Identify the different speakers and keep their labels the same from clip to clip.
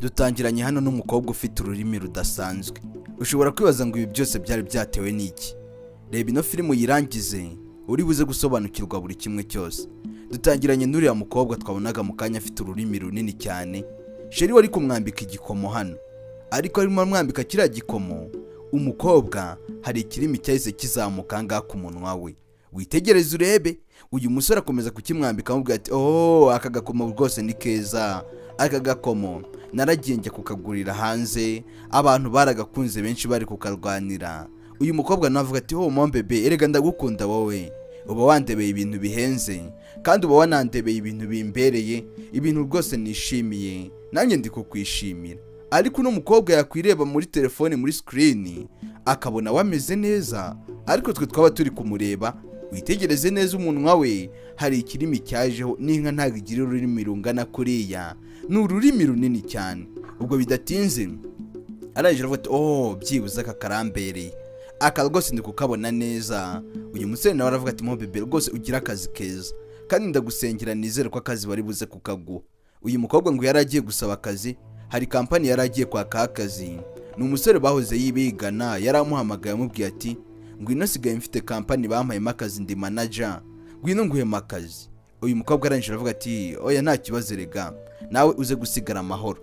Speaker 1: Dutangiranye hano n'umukobwa ufite ururimi rudasanzwe. Ushobora kwibaza ngo ibi byose byari byatewe n'iki? Reba ino filime uyirangize, uri buze gusobanukirwa buri kimwe cyose. Dutangiranye n'uriya mukobwa twabonaga mu kanya afite ururimi runini cyane. Chéri wari kumwambika igikomo hano, ariko arimo amwambika kiriya gikomo, umukobwa hari ikirimi cyahise kizamuka aha ngaha ku munwa we. Witegereze urebe, uyu musore akomeza kukimwambika, amubwira ati: "Oh, aka gakomo rwose ni keza. Aka gakomo naragiye njya kukagurira hanze, abantu baragakunze, benshi bari kukarwanira." Uyu mukobwa nawe avuga ati: "Oh mon bébé, erega ndagukunda wowe, uba wandebeye ibintu bihenze kandi uba wanandebeye ibintu bimbereye, ibintu rwose nishimiye, nanjye ndi kukwishimira." Ariko uno mukobwa yakwireba muri telefone, muri screen, akabona wameze neza, ariko twe twaba turi kumureba, witegereze neza umunwa we, hari ikirimi cyajeho. N'inka ntabwo igira ururimi rungana kuriya, ni ururimi runini cyane. Ubwo bidatinze arangije aravuga ati: "Oh, byibuze aka karambereye, aka rwose ndi kukabona neza." Uyu musore nawe aravuga ati: "Mon bébé, rwose ugira akazi keza kandi ndagusengera, nizere ko akazi bari buze kukaguha." Uyu mukobwa ngo yari agiye gusaba akazi, hari kampani yari agiye kwakaho akazi. Ni umusore bahoze yibigana, yari amuhamagaye amubwiye ati: "Ngwino, sigaye mfite kampani bampayemo akazi, ndi manager, ngwino nguhemo akazi." Uyu mukobwa arangije aravuga ati: "Oya, nta kibazo, rega nawe uze gusigara amahoro."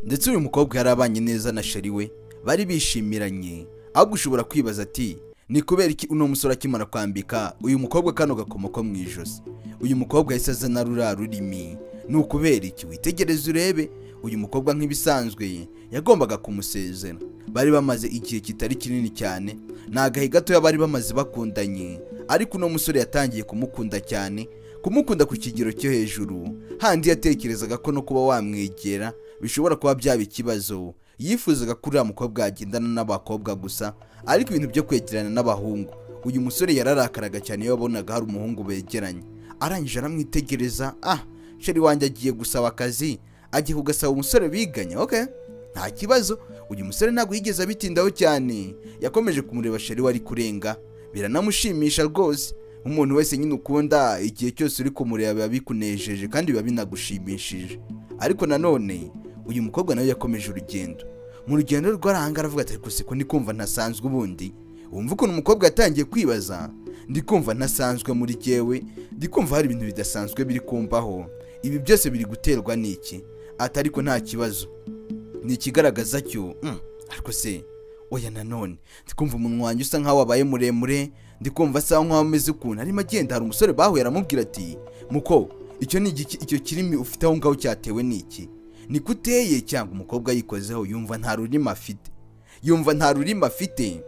Speaker 1: Ndetse uyu mukobwa yari abanye neza na chéri we, bari bishimiranye. Ahubwo ushobora kwibaza ati: "Ni kubera iki uno musore akimara kwambika uyu mukobwa kano gakomo ko mu ijosi, uyu mukobwa yahise azana ruriya rurimi? Ni ukubera iki?" Witegereze urebe, uyu mukobwa nk'ibisanzwe yagombaga kumusezera. Bari bamaze igihe kitari kinini cyane, ni agahe gatoya bari bamaze bakundanye, ariko uno musore yatangiye kumukunda cyane, kumukunda ku kigero cyo hejuru, handi yatekerezaga ko no kuba wamwegera bishobora kuba byaba ikibazo. Yifuzaga ko uriya mukobwa yagendana n'abakobwa gusa, ariko ibintu byo kwegerana n'abahungu, uyu musore yararakaraga cyane iyo yabonaga hari umuhungu begeranye. Arangije aramwitegereza: "Ah, chéri wanjye agiye gusaba akazi, agiye kugasaba umusore biganye. Okay, nta kibazo." Uyu musore ntabwo yigeze abitindaho cyane, yakomeje kumureba chéri we ari kurenga, biranamushimisha rwose. Umuntu wese nyine ukunda, igihe cyose uri kumureba biba bikunejeje kandi biba binagushimishije. Ariko nanone uyu mukobwa nawe yakomeje urugendo. Mu rugendo rw'arahanga aravuga ati: "Ariko siko ndi kumva ntasanzwe ubundi?" Wumva ukuntu umukobwa yatangiye kwibaza: "Ndi kumva ntasanzwe muri jyewe, ndi kumva hari ibintu bidasanzwe biri kumbaho. Ibi byose biri guterwa n'iki?" Ati: "Ariko nta kibazo, ni ikigaragaza cyo ariko se oya, nanone ndi kumva umunwa wanjye usa nkaho wabaye muremure, ndi kumva asa nkaho ameze ukuntu." Arimo agenda, hari umusore bahuye, aramubwira ati: "Muko, icyo ni igiki? Icyo kirimi ufite aho ngaho cyatewe n'iki? Niko uteye cyangwa?" Umukobwa yikozeho yumva nta rurimi afite, yumva nta rurimi afite.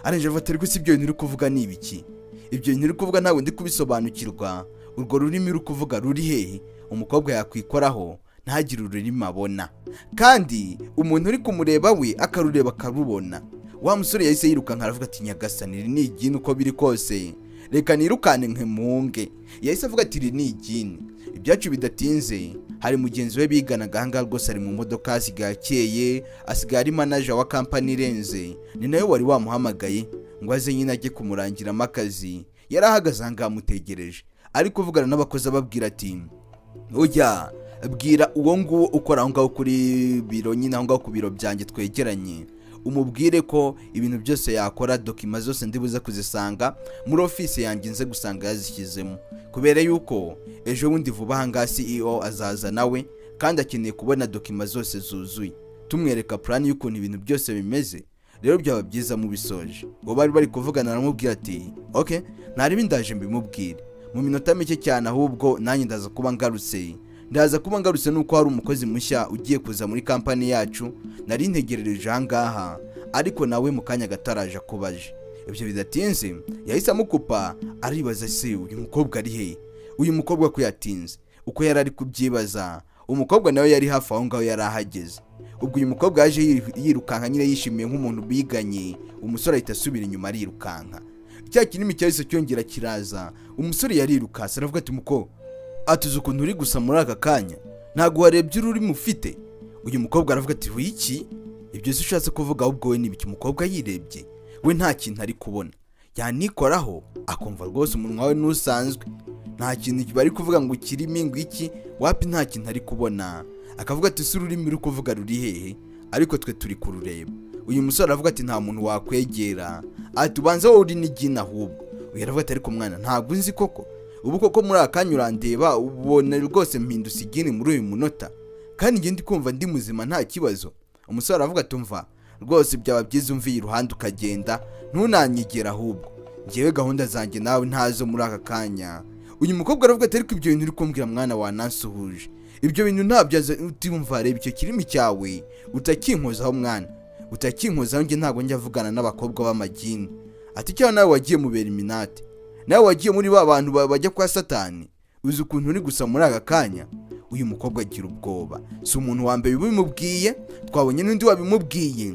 Speaker 1: Arangije avuga ati: "Ariko si ibyo bintu uri kuvuga ni ibiki? Ibyo bintu uri kuvuga ntabwo ndi kubisobanukirwa. Urwo rurimi uri kuvuga ruri hehe?" Umukobwa yakwikoraho ntagire ururimi abona, kandi umuntu uri kumureba we akarureba akarubona. Wa musore yahise yirukanka, aravuga ati: "Nyagasani, iri ni igini uko biri kose, reka nirukane nkemunge." Yahise avuga ati: "Iri ni igini." Ibyacu bidatinze, hari mugenzi we biganaga ahangaha rwose ari mu modoka, asigaye akeye, asigaye ari manager wa kampani irenze. Ni nawe wari wamuhamagaye ngo aze nyine ajye kumurangiramo akazi. Yari ahagaze ahangaha amutegereje, ari kuvugana n'abakozi ababwira ati: "Ujya bwira uwo nguwo ukora aho ngaho kuri biro nyine, aho ngaho ku biro byanjye twegeranye, umubwire ko ibintu byose yakora, document zose ndibuze kuzisanga muri ofisi yanjye, nze gusanga yazishyizemo, kubera yuko ejo bundi vuba aha ngaha CEO azaza nawe kandi akeneye kubona document zose zuzuye, tumwereka plan y'ukuntu ibintu byose bimeze. Rero byaba byiza mubisoje." Ngo bari bari kuvugana, aramubwira ati: "Ok, ntaribi, ndaje mbimubwire mu minota mike cyane, ahubwo nanjye ndaza kuba ngarutse. Ndaza kuba ngarutse nuko hari umukozi mushya ugiye kuza muri kampani yacu, nari ntegerereje aha ngaha, ariko nawe mu kanya gato araje akubaje." Ibyo bidatinze yahise amukupa, aribaza: "Se uyu mukobwa ari he? Uyu mukobwa ko yatinze?" Uko yari ari kubyibaza, umukobwa nawe yari hafi aho ngaho, yari ahageze. Ubwo uyu mukobwa yaje yirukanka nyine, yishimiye nk'umuntu biganye. Umusore ahita asubira inyuma arirukanka. Cya kinini cyahise cyongera kiraza, umusore yarirukase, aravuga ati: "Muko, atuze ukuntu uri gusa muri aka kanya, ntabwo warebye ururimi ufite?" Uyu mukobwa aravuga ati: "Wiki? Ibyo se ushatse kuvuga ahubwo we ni ibiki?" Umukobwa yirebye we nta kintu ari kubona, yanikoraho akumva rwose umunwa we ntusanzwe, nta kintu bari kuvuga ngo kirimi ngo iki, wapi, nta kintu ari kubona. Akavuga ati: "Si ururimi uri kuvuga ruri hehe?" Ariko twe turi kurureba. Uyu musore aravuga ati: "Nta muntu wakwegera." Ati: "Ubanza wowe uri n'igini ahubwo." Uyu aravuga ati: "Ariko mwana, ntabwo unzi koko? Ubu koko muri aka kanya urandeba ubona rwose mpindutse igini muri uyu munota, kandi njye ndi kumva ndi muzima, nta kibazo." Umusore aravuga ati: "Umva rwose, byaba byiza umviye iruhande ukagenda, ntunanyegere ahubwo. Ngewe gahunda zanjye nawe ntazo muri aka kanya." Uyu mukobwa aravuga ati: "Ariko ibyo bintu uri kumbwira mwana, wanansuhuje, ibyo bintu ntabyo utumva. Reba icyo kirimi cyawe utakinkozaho mwana, utakinkozaho. Njye ntabwo njya avugana n'abakobwa b'amagini." Ati: "Cyangwa nawe wagiye mubera iminati, nawe wagiye muri ba bantu bajya kwa Satani? Uzi ukuntu uri gusa muri aka kanya?" Uyu mukobwa agira ubwoba. Si umuntu wa mbere ubimubwiye, twabonye n'undi wabimubwiye,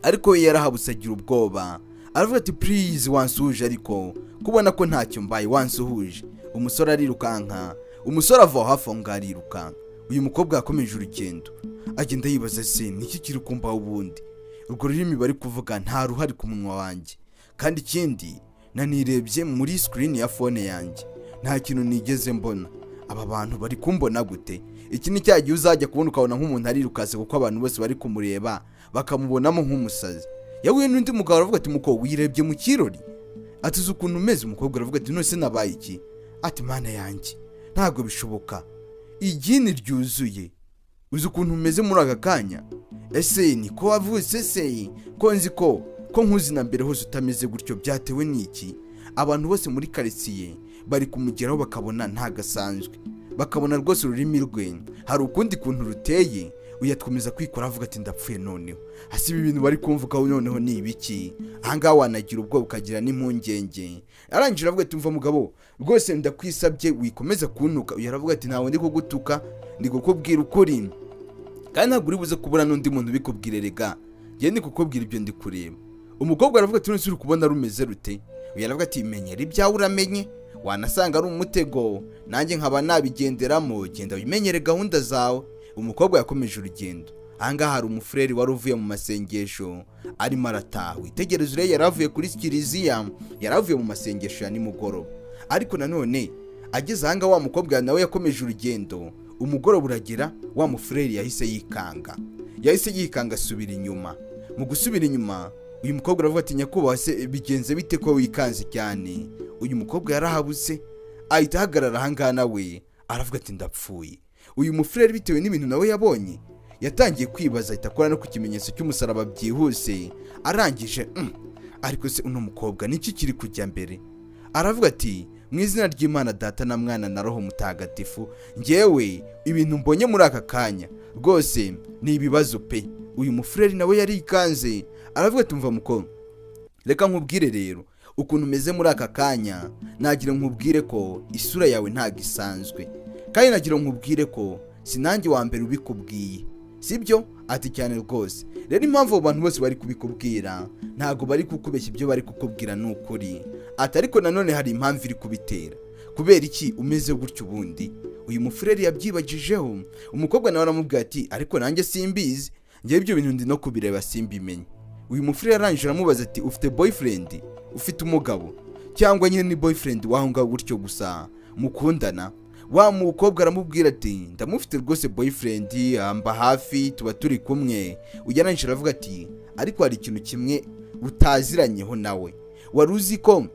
Speaker 1: ariko we yarahabutse, agira ubwoba. Aravuga ati: "Please, wansuhuje, ariko kubona ko ntacyo mbaye, wansuhuje." Umusore arirukanka, umusore ava aho hafi aho ngaho arirukanka. Uyu mukobwa yakomeje urugendo, agenda yibaza: "Se niki kiri kumbaho ubundi? Urwo rurimi bari kuvuga nta ruhari ku munwa wanjye, kandi ikindi nanirebye muri screen ya phone yanjye, nta kintu nigeze mbona. Aba bantu bari kumbona gute?" Iki ni cya gihe uzajya kubona ukabona nk'umuntu arirukase kuko abantu bose bari kumureba bakamubonamo nk'umusazi. Yahuye n'undi mugabo, aravuga ati: "Mukobwa, wirebye mu kirori?" Ati: "Uzi ukuntu umeze?" Umukobwa aravuga ati: "None se nabaye iki?" Ati: "Mana yanjye, ntabwo bishoboka, igini ryuzuye. Uzi ukuntu umeze muri aka kanya? Ese niko wavutse se? Ko nzi ko nkuzi na mbere hose utameze gutyo, byatewe n'iki?" Abantu bose muri karitsiye bari kumugeraho bakabona ntagasanzwe, bakabona rwose ururimi rwe hari ukundi kuntu ruteye. Uyakomeza kwikora, avuga ati: "Ndapfuye noneho, hasi ibi bintu bari kumvugaho noneho ni ibiki?" Ahangaha wanagira ubwoba, ukagira n'impungenge. Arangije aravuga ati: "Mva mugabo, rwose ndakwisabye wikomeza kuntuka." Uyu aravuga ati: "Ntawe ndi kugutuka, ndi kukubwira ukuri, kandi ntabwo uri buze kubura n'undi muntu ubikubwira. Rega njye ndi kukubwira ibyo ndi kureba." Umukobwa aravuga ati: "None se uri kubona rumeze rute?" Uyu aravuga ati: "Menyera ibyawe, uramenye wanasanga ari umutego nanjye nkaba nabigenderamo. Genda wimenyere gahunda zawe." Umukobwa yakomeje urugendo. Ahangaha hari umufureri wari uvuye mu masengesho, arimo arataha. Witegereze urebe, yari avuye kuri kiliziya, yari avuye mu masengesho ya nimugoroba. Ariko nanone ageze ahangaha, wa mukobwa nawe yakomeje urugendo. Umugoroba uragera, wa mufureri yahise yikanga, yahise yikanga asubira inyuma. Mu gusubira inyuma, uyu mukobwa aravuga ati: "Nyakubahwa, se bigenze bite ko wikanze cyane?" Uyu mukobwa yarahabutse, ahita ahagarara ahangaha, nawe aravuga ati: "Ndapfuye." Uyu mufureri, bitewe n'ibintu nawe yabonye, yatangiye kwibaza, ahita akora no ku kimenyetso cy'umusaraba byihuse. Arangije, ariko se uno mukobwa niki kiri kujya mbere?" Aravuga ati: "Mu izina ry'Imana Data na Mwana na Roho Mutagatifu, ngewe ibintu mbonye muri aka kanya rwose ni ibibazo pe." Uyu mufureri nawe yarikanze, aravuga ati: "Mva mukobwa, reka nkubwire rero ukuntu umeze muri aka kanya. Nagira nkubwire ko isura yawe ntabwo isanzwe, kandi nagira nkubwire ko si nanjye wa mbere ubikubwiye, sibyo?" Ati: "Cyane rwose. Rero impamvu abo bantu bose bari kubikubwira, ntabwo bari kukubeshya, ibyo bari kukubwira ni ukuri." Ati: "Ariko nanone hari impamvu iri kubitera. Kubera iki umeze gutyo ubundi?" Uyu mufureri yabyibagijeho. Umukobwa nawe aramubwira ati: "Ariko nanjye simbizi, ngewe ibyo bintu ndi no kubireba simbimenye." Uyu mufureri arangije aramubaza ati: "Ufite boyfriend? Ufite umugabo, cyangwa nyine ni boyfriend waho ngaho gutyo gusa mukundana?" Wa mukobwa aramubwira ati: "Ndamufite rwose boyfriend, amba hafi, tuba turi kumwe." Ugereranyije aravuga ati: "Ariko hari ikintu kimwe utaziranyeho nawe. Wari uzi ko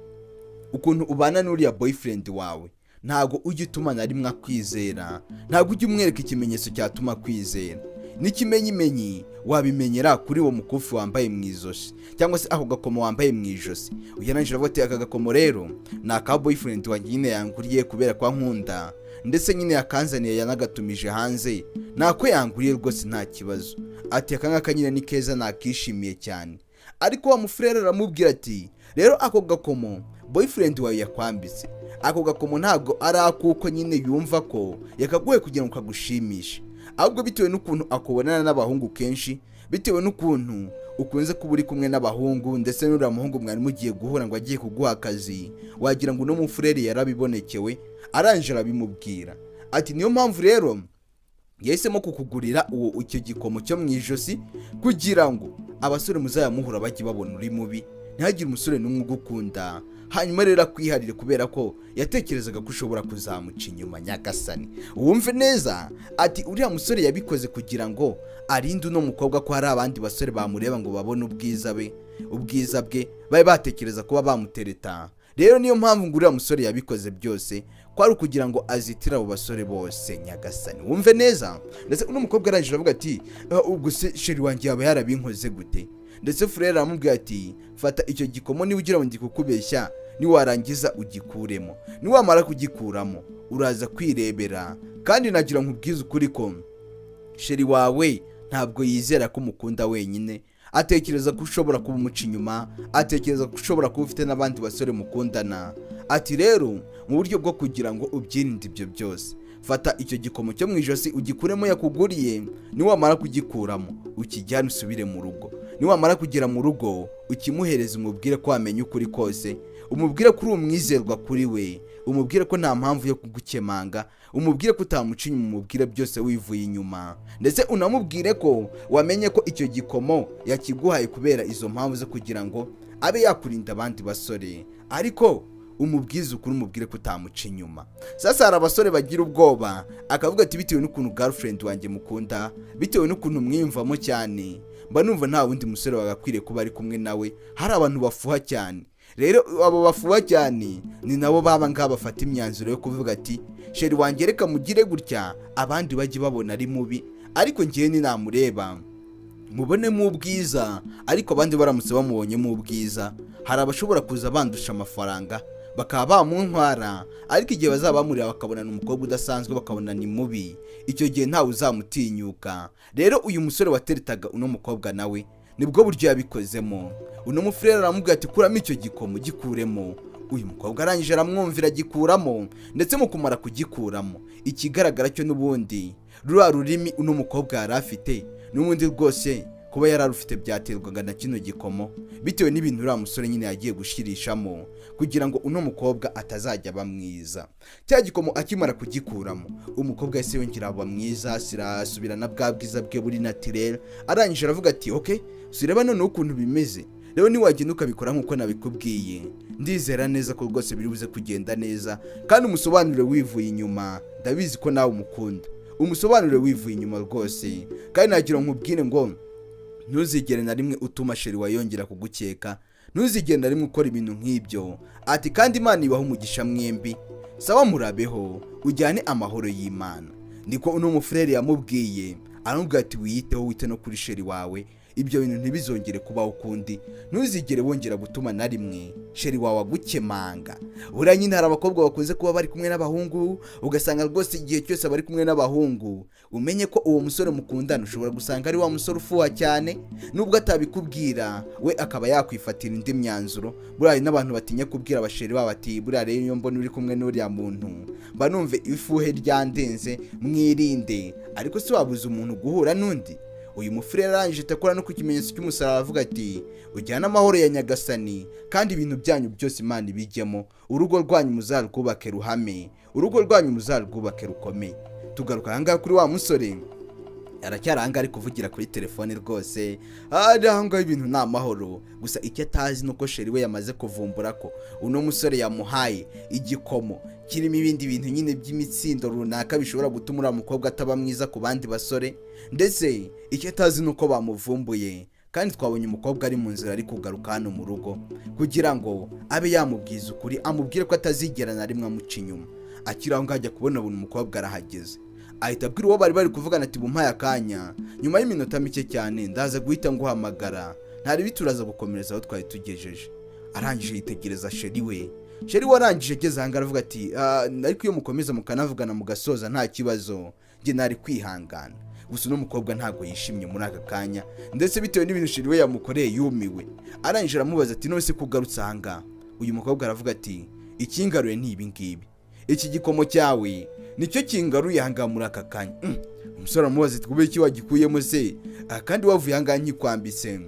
Speaker 1: ukuntu ubana n'uriya boyfriend wawe, ntabwo ujya utuma na rimwe akwizera? Ntabwo ujya umwereka ikimenyetso cyatuma akwizera. N'ikimenyimenyi wabimenyera kuri uwo mukufi wambaye mu ijosi, cyangwa se ako gakomo wambaye mu ijosi." Ugereranyije aravuga ati: "Aka gakomo rero ni aka boyfriend wanjye nyine, yanguriye kubera ko ankunda, ndetse nyine yakanzaniye, yanagatumije hanze, nako yanguriye rwose, nta kibazo." Ati: "Aka ngaka nyine ni keza, nakishimiye cyane." Ariko wa mufurere aramubwira ati: "Rero ako gakomo boyfriend wawe yakwambitse, ako gakomo ntabwo ari akuko nyine yumva ko yakaguye kugira ngo kagushimishe, ahubwo bitewe n'ukuntu akubonana n'abahungu kenshi, bitewe n'ukuntu ukunze kuba uri kumwe n'abahungu, ndetse n'uriya muhungu mwari mugiye guhura ngo agiye kuguha akazi." Wagira ngo uno mufureri yarabibonekewe, arangije arabimubwira ati: "Niyo mpamvu rero yahisemo kukugurira uwo icyo gikomo cyo mu ijosi, kugira ngo abasore muzayamuhura bajye babona uri mubi, ntihagire umusore n'umwe ugukunda." Hanyuma rero akwiharire, kubera ko yatekerezaga ko ushobora kuzamuca inyuma. Nyagasani, wumve neza, ati uriya musore yabikoze kugira ngo arinde uno mukobwa ko hari abandi basore bamureba ngo babone ubwiza bwe, babe batekereza kuba bamutereta. Rero niyo mpamvu ngo uriya musore yabikoze byose, ko ari ukugira ngo azitire abo basore bose. Nyagasani, wumve neza. Ndetse uno mukobwa arangije aravuga ati: "Ah, ubwo se chéri wanjye yaba yarabinkoze gute?" Ndetse furere aramubwira ati: "Fata icyo gikomo, niba ugira ngo ndi kukubeshya, niwarangiza ugikuremo. Niwamara kugikuramo uraza kwirebera. Kandi nagira nkubwize ukuri ko chéri wawe ntabwo yizera ko umukunda wenyine. Atekereza ko ushobora kuba umuca inyuma, atekereza ko ushobora kuba ufite n'abandi basore mukundana." Ati: "Rero mu buryo bwo kugira ngo ubyirinde ibyo byose, fata icyo gikomo cyo mu ijosi ugikuremo yakuguriye. Niwamara kugikuramo ukijyane, usubire mu rugo. Niwamara kugera mu rugo ukimuhereze, umubwire ko wamenye ukuri kose, umubwire ko uri umwizerwa kuri we, umubwire ko nta mpamvu yo kugukemanga, umubwire ko utamuca inyuma, umubwire byose wivuye inyuma. Ndetse unamubwire ko wamenye ko icyo gikomo yakiguhaye kubera izo mpamvu zo kugira ngo abe yakurinda abandi basore, ariko umubwize ukuri, umubwire ko utamuca inyuma." Sasa hari abasore bagira ubwoba, akavuga ati: "Bitewe n'ukuntu girlfriend wanjye mukunda, bitewe n'ukuntu mwiyumvamo cyane, mba numva nta wundi musore wagakwiriye kuba ari kumwe nawe." Hari abantu bafuha cyane. Rero abo bafuha cyane ni nabo baba ngaba bafata imyanzuro yo kuvuga ati: "Chéri wanjye reka mugire gutya, abandi bajye babona ari mubi, ariko ngewe ninamureba mubonemo ubwiza. Ariko abandi baramutse bamubonyemo ubwiza, hari abashobora kuza bandusha amafaranga bakaba bamuntwara. Ariko igihe bazaba bamureba bakabona ni umukobwa udasanzwe, bakabona ni mubi, icyo gihe ntawe uzamutinyuka." Rero uyu musore wateretaga uno mukobwa nawe nibwo buryo yabikozemo. Uno mufurere aramubwira ati: "Kuramo icyo gikomo, gikuremo." Uyu mukobwa arangije aramwumvira, agikuramo. Ndetse mu kumara kugikuramo, ikigaragara cyo n'ubundi ruriya rurimi uno mukobwa yari afite, n'ubundi rwose kuba yari arufite byaterwaga na kino gikomo, bitewe n'ibintu uriya musore nyine yagiye gushirishamo kugira ngo uno mukobwa atazajya aba mwiza. Cya gikomo akimara kugikuramo, umukobwa yahise yongera aba mwiza, asubirana bwa bwiza bwe buri naturel. Arangije aravuga ati: "Ok, sureba noneho ukuntu bimeze. Rero niwagenda ukabikora nk'uko nabikubwiye, ndizera neza ko rwose biri buze kugenda neza. Kandi umusobanurire wivuye inyuma, ndabizi ko nawe umukunda, umusobanurire wivuye inyuma rwose. Kandi nagira nkubwire ngo ntuzigere na rimwe utuma chéri wawe yongera kugukeka, ntuzigere na rimwe ukora ibintu nk'ibyo." Ati: "Kandi Imana ibaha umugisha mwembi. Sawa, murabeho, ujyane amahoro y'Imana." Niko uno mufurere yamubwiye. Aramubwira ati: "Wiyiteho, wite no kuri chéri wawe. Ibyo bintu ntibizongere kubaho ukundi. Ntuzigere wongera gutuma na rimwe chéri wawe agukemanga." Buriya nyine hari abakobwa bakunze kuba bari kumwe n'abahungu, ugasanga rwose igihe cyose bari kumwe n'abahungu, umenye ko uwo musore mukundana ushobora gusanga ari wa musore ufuha cyane, nubwo atabikubwira, we akaba yakwifatira indi myanzuro. Buriya hari n'abantu batinya kubwira abachéri babo ati: "Buriya rero iyo mbona uri kumwe n'uriya muntu mba numve ifuhe ryandenze, mwirinde." Ariko si wabuza umuntu guhura n'undi. Uyu mufurere arangije akora no ku kimenyetso cy'umusaraba, avuga ati: "Ujyane amahoro ya Nyagasani, kandi ibintu byanyu byose Imana ibijyemo. Urugo rwanyu muzarwubake ruhame, urugo rwanyu muzarwubake rukomeye." Tugaruka ahangaha kuri wa musore, aracyari ahangaha ari kuvugira kuri telefone rwose, ari ahangaha ibintu ni amahoro. Gusa icyo atazi ni uko chéri we yamaze kuvumbura ko uno musore yamuhaye igikomo kirimo ibindi bintu nyine by'imitsindo runaka bishobora gutuma uriya mukobwa ataba mwiza ku bandi basore. Ndetse icyo atazi ni uko bamuvumbuye, kandi twabonye umukobwa ari mu nzira ari kugaruka hano mu rugo kugira ngo abe yamubwiza ukuri, amubwire ko atazigera na rimwe amuca inyuma. Akiri aho ngaho ajya kubona abona umukobwa arahageze, ahita abwira uwo bari bari kuvugana ati: "Bumpaye akanya, nyuma y'iminota mike cyane ndaza guhita nguhamagara, ntari turaza gukomereza aho twari tugejeje." Arangije yitegereza chéri we. Chéri we arangije ageze ahangaha aravuga ati: "Ah, ariko iyo mukomeza mukanavugana mugasoza nta kibazo, njye nari kwihangana." Gusa uno mukobwa ntabwo yishimye muri aka kanya, ndetse bitewe n'ibintu chéri we yamukoreye yumiwe. Arangije aramubaza ati: "None se ko ugarutse ahangaha?" Uyu mukobwa aravuga ati: "Ikingaruye ni ibi ngibi, iki gikomo cyawe nicyo kingaruye ahangaha muri aka kanya." Umusore aramubaza ati: "Kubera iki wagikuyemo se? Ah, kandi wavuye ahangaha nkikwambitse,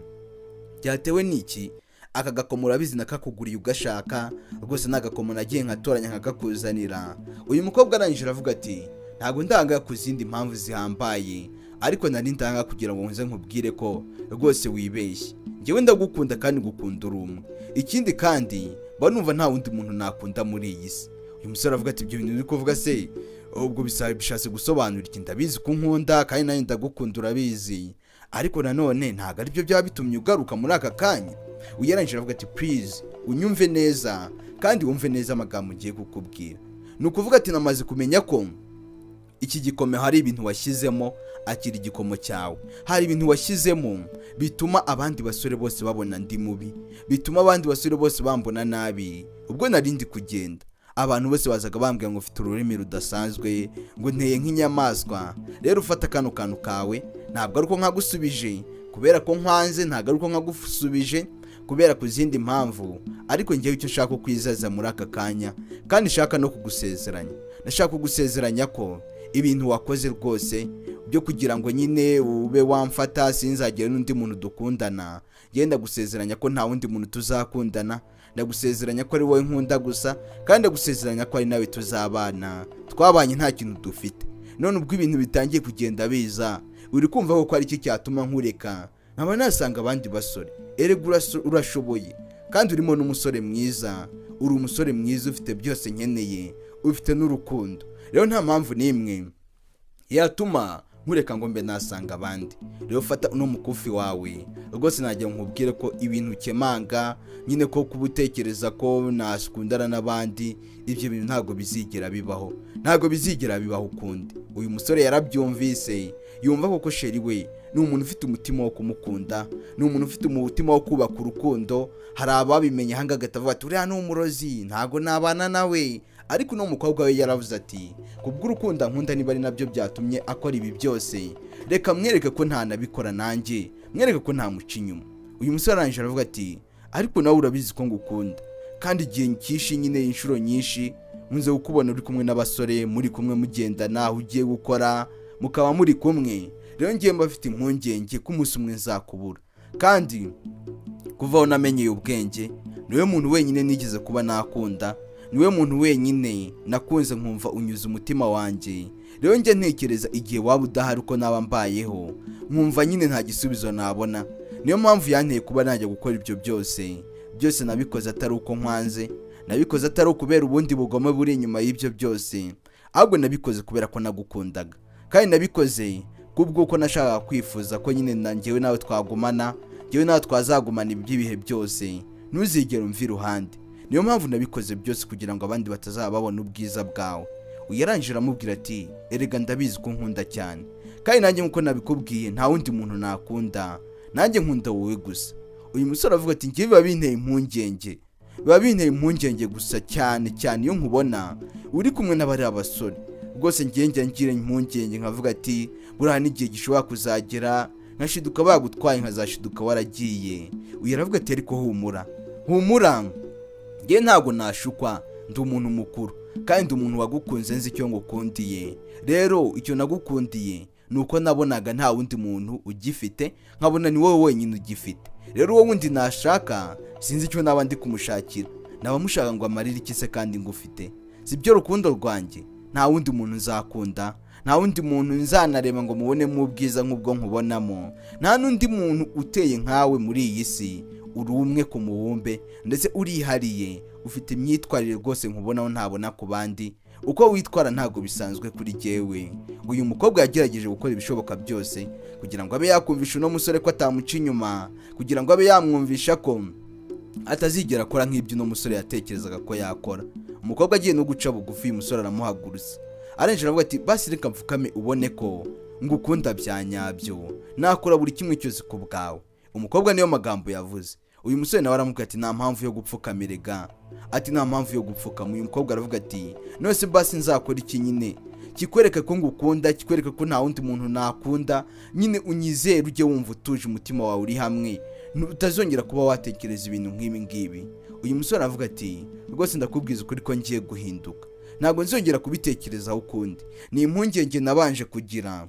Speaker 1: byatewe n'iki? Aka gakomo urabizi nakakuguriye ugashaka rwose, ni agakomo nagiye nkatoranya nkakakuzanira." Uyu mukobwa arangije aravuga ati: "Ntabwo ndanga ku zindi mpamvu zihambaye, ariko nari ndanga kugira ngo nze nkubwire ko rwose wibeshye. Njyewe ndagukunda kandi ngukunda uri umwe. Ikindi kandi Mba numva nta wundi muntu nakunda muri iyi si. Uyu musore avuga ati: "Ibyo bintu uri kuvuga se ubwo bishatse gusobanura iki? Ndabizi ko unkunda kandi nanjye ndagukunda, urabizi, ariko nanone ntabwo aribyo byaba bitumye ugaruka muri aka kanya." Uyarangije aravuga ati: "Please unyumve neza kandi wumve neza amagambo ngiye kukubwira." Ni ukuvuga ati: "Namaze kumenya ko iki gikomo hari ibintu washyizemo, akira igikomo cyawe. Hari ibintu washyizemo bituma abandi basore bose babona ndi mubi, bituma abandi basore bose bambona nabi. Ubwo nari ndi kugenda, abantu bose bazaga bambwira ngo ufite ururimi rudasanzwe, ngo nteye nk'inyamaswa. Rero ufata kano kantu kawe. Ntabwo ari uko nkagusubije kubera ko nkwanze, ntabwo ari uko nkagusubije kubera ku zindi mpamvu, ariko ngewe icyo nshaka kwizeza muri aka kanya kandi nshaka no kugusezeranya, ndashaka kugusezeranya ko ibintu wakoze rwose byo kugira ngo nyine ube wamfata sinzagire n'undi muntu dukundana, ngenda gusezeranya ko nta wundi muntu tuzakundana. Ndagusezeranya ko ari wowe nkunda gusa, kandi ndagusezeranya ko ari nawe tuzabana. Twabanye nta kintu dufite, none ubwo ibintu bitangiye kugenda biza, uri kumva ko ari iki cyatuma nkureka nkaba nasanga abandi basore? Erega urashoboye kandi urimo n'umusore mwiza, uri umusore mwiza, ufite byose nkeneye, ufite n'urukundo. Rero nta mpamvu n'imwe yatuma nkureka ngo mbe nasanga abandi. Rero fata uno mukufi wawe. Rwose nagira nkubwire ko ibintu ukemanga nyine ko kuba utekereza ko nakundana n'abandi, ibyo bintu ntabwo bizigera bibaho, ntabwo bizigera bibaho ukundi." Uyu musore yarabyumvise, yumva koko chérie we ni umuntu ufite umutima wo kumukunda, ni umuntu ufite umutima wo kubaka urukundo. Hari ababimenye ahangaha agahita avuga ati: "Uriya ni umurozi, ntabwo nabana nawe." Ariko uno mukobwa we yaravuze ati: "Kubw'urukundo nkunda, niba ari nabyo byatumye akora ibi byose, reka mwereke ko ntanabikora, nanjye mwereke ko ntamuca inyuma." Uyu musore arangije aravuga ati: "Ariko nawe urabizi ko ngukunda, kandi igihe cyinshi nyine, inshuro nyinshi nkunze kukubona uri kumwe n'abasore, muri kumwe mugendana, aho ugiye gukora mukaba muri kumwe. Rero ngiye mba mfite impungenge ko umunsi umwe nzakubura, kandi kuva aho namenyeye ubwenge niwe muntu wenyine nigeze kuba nakunda, niwe muntu wenyine nakunze nkumva unyuze umutima wanjye. Rero njya ntekereza igihe waba udahari uko naba mbayeho, nkumva nyine nta gisubizo nabona. Niyo mpamvu yanteye kuba najya gukora ibyo byose. Byose nabikoze atari uko nkwanze, nabikoze atari ukubera ubundi bugome buri inyuma y'ibyo byose, ahubwo nabikoze kubera ko nagukundaga, kandi nabikoze kubw'uko nashakaga kwifuza ko nyine na njyewe nawe twagumana, njyewe nawe twazagumana iby'ibihe byose, ntuzigere umva iruhande. Niyo mpamvu nabikoze byose, kugira ngo abandi batazaba babona ubwiza bwawe." Uyarangije aramubwira ati: "Erega ndabizi ko nkunda cyane, kandi nanjye nk'uko nabikubwiye nta wundi muntu nakunda, nanjye nkunda wowe gusa." Uyu musore avuga ati: "Njyewe biba binteye impungenge, biba binteye impungenge gusa cyane cyane iyo nkubona uri kumwe n'abariya basore. Rwose ngiye njya ngira impungenge nkavuga ati buriya n'igihe gishobora kuzagera nkashiduka bagutwaye, nkazashiduka waragiye." Uyu aravuga ati: "Ariko humura, humura, ngewe ntabwo nashukwa. Ndi umuntu mukuru kandi ndi umuntu wagukunze, nzi icyo ngukundiye. Rero icyo nagukundiye ni uko nabonaga nta wundi muntu ugifite, nkabona ni wowe wenyine ugifite. Rero uwo wundi nashaka sinzi icyo naba ndi kumushakira, naba mushaka ngo amarire iki se kandi ngufite? Si byo rukundo rwanjye? Nta wundi muntu nzakunda, nta wundi muntu nzanareba ngo mubonemo ubwiza nk'ubwo nkubonamo. Nta n'undi muntu uteye nkawe muri iyi si. Uri umwe ku mubumbe, ndetse urihariye, ufite imyitwarire rwose nkubonaho ntabona ku bandi. Uko witwara ntabwo bisanzwe kuri jyewe." Uyu mukobwa yagerageje gukora ibishoboka byose kugira ngo abe yakumvisha uno musore ko atamuca inyuma, kugira ngo abe yamwumvisha ko atazigera akora nk'ibyo uno musore yatekerezaga ko yakora. Umukobwa agiye no guca bugufi, uyu musore aramuhagurutsa, arangije aravuga ati: "Basi reka mfukame ubone ko ngukunda bya nyabyo, nakora buri kimwe cyose ku bwawe." Umukobwa niyo magambo yavuze. Uyu musore nawe aramubwira ati: "Nta mpamvu yo gupfukamirega." Ati: "Nta mpamvu yo gupfukama." Uyu mukobwa aravuga ati: "None se basi nzakora iki nyine kikwereka ko ngukunda, kikwereka ko nta wundi muntu nakunda? Nyine unyizere, ujye wumva utuje, umutima wawe uri hamwe, utazongera kuba watekereza ibintu nk'ibi ngibi." Uyu musore aravuga ati: "Rwose ndakubwiza ukuri ko ngiye guhinduka, ntabwo nzongera kubitekerezaho ukundi. Ni impungenge nabanje kugira,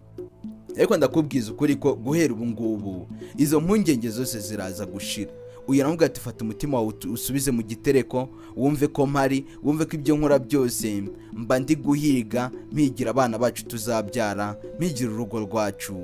Speaker 1: ariko ndakubwiza ukuri ko guhera ubu ngubu izo mpungenge zose ziraza gushira." Uyu aravuga ati: "Fata umutima wawe usubize mu gitereko, wumve ko mpari, wumve ko ibyo nkora byose mba ndi guhiga, mpigira abana bacu tuzabyara, mpigira urugo rwacu."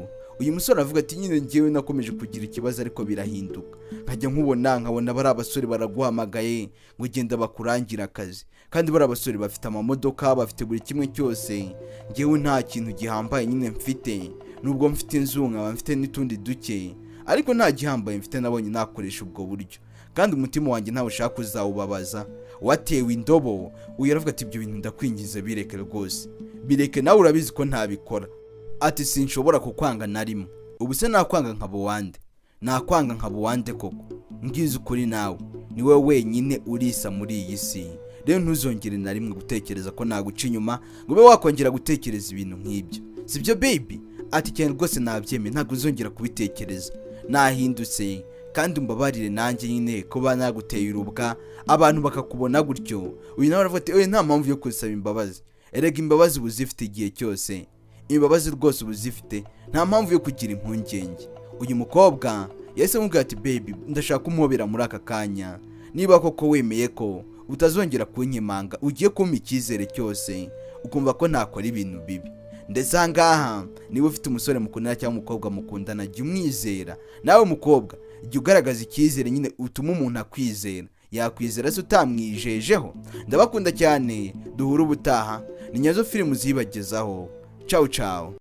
Speaker 1: Uyu musore aravuga ati: "Nyine ngewe nakomeje kugira ikibazo, ariko birahinduka, nkajya nkubona, nkabona bari abasore baraguhamagaye ngo genda bakurangire akazi, kandi bari abasore bafite amamodoka, bafite buri kimwe cyose. Ngewe nta kintu gihambaye nyine mfite, nubwo mfite inzu, nkaba mfite n'utundi duke, ariko nta gihambaye mfite. Nabonye nakoresha ubwo buryo, kandi umutima wanjye ntawe ushaka kuzawubabaza watewe indobo." Uyu aravuga ati: "Ibyo bintu ndakwingiza, bireke rwose, bireke, nawe urabizi ko ntabikora." Ati: "Sinshobora kukwanga na rimwe. Ubu se nakwanga nkaba uwande? Nakwanga nkaba uwande koko? Mbwiza ukuri, nawe ni wowe wenyine urisa muri iyi si. Rero ntuzongere na rimwe gutekereza ko naguca inyuma, ngo ube wakongera gutekereza ibintu nk'ibyo, sibyo baby?" Ati: "Cyane rwose, nabyemeye, ntabwo uzongera kubitekereza, nahindutse. Kandi umbabarire nanjye nyine kuba naguteye urubwa, abantu bakakubona gutyo." Uyu nawe aravuga ati: "Oya, nta mpamvu yo gusaba imbabazi. Erega imbabazi uba uzifite igihe cyose, imbabazi rwose uba uzifite, nta mpamvu yo kugira impungenge." Uyu mukobwa yahise amubwira ati: "Baby, ndashaka kumuhobera muri aka kanya. Niba koko wemeye ko utazongera kunkemanga, ugiye kumpa icyizere cyose, ukumva ko ntakora ibintu bibi." Ndetse aha ngaha, niba ufite umusore mukundana cyangwa umukobwa mukundana, jya umwizera. Nawe mukobwa, jya ugaragaza icyizere nyine, utuma umuntu akwizera. Yakwizera se utamwijejeho? Ndabakunda cyane, duhure ubutaha. Ni Nyazo Filime zibagezaho. Cawu cawu.